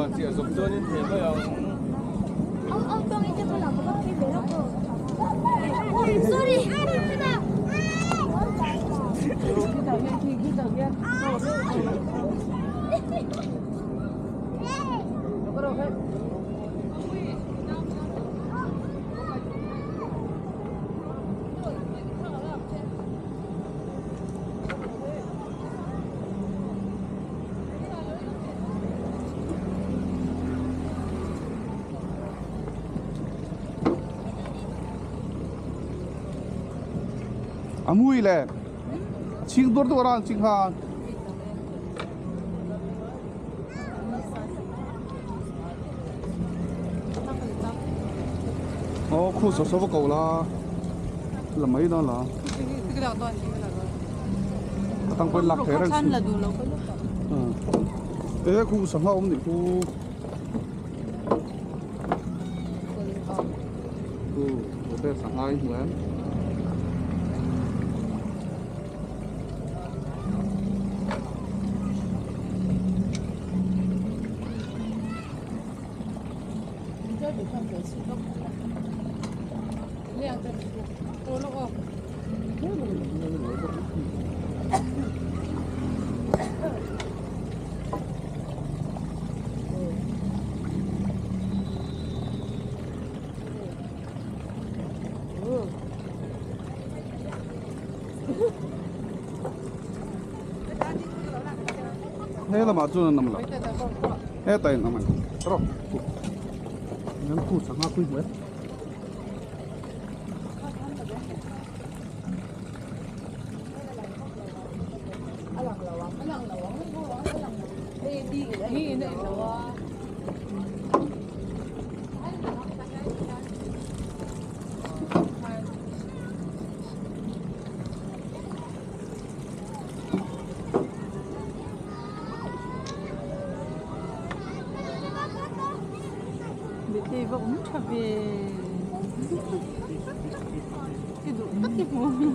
Chiah zawk chuanin thei mai ang. A mui le ching dur dur an ching khan Oh, khu so so ko la la mai đó là tăng quên lạc thế rồi ê khu sống ông thì khu khu ok sáng ai muốn He lamah chuan an awm lo hetah in awm ang rawh an khu sangha pui hmuh e. Mitei va awm tha ve i duh tak i hmu